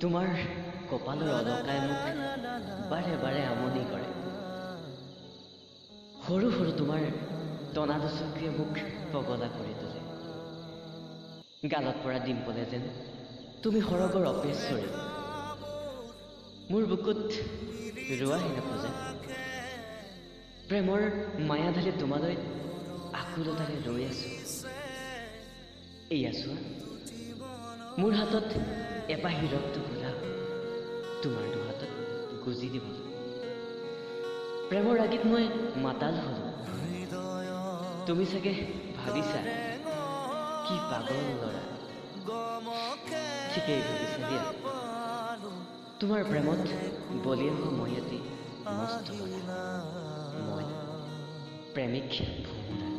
তোমাৰ কপালৰ অলকাই মোক বাৰে বাৰে আমনি কৰে। সৰু সৰু তোমাৰ টনা দুচকুৱে মোক পগলা কৰি তোলে। গালত পৰা ডিম্পলে যেন তুমি সৰগৰ অপেশ্বৰী। মোৰ বুকুত ৰোৱাহি নোখোজা। প্ৰেমৰ মায়া ঢালি তোমালৈ আকুলতাৰে ৰৈ আছো। এয়া চোৱা, মোৰ হাতত এপাহি ৰক্ত গোলাপ তোমাৰ দুহাতত গুজি দিবলৈ। প্ৰেমৰ ৰাগীত মই মাতাল হলো। তুমি চাগে ভাবিছা কি পাগল ল'ৰা, ঠিকেই ভাবিছা দিয়া। তোমাৰ প্ৰেমত বলিয়া হোৱা মই এটি মস্ত ল'ৰা, মই প্ৰেমিক ভোমোৰা।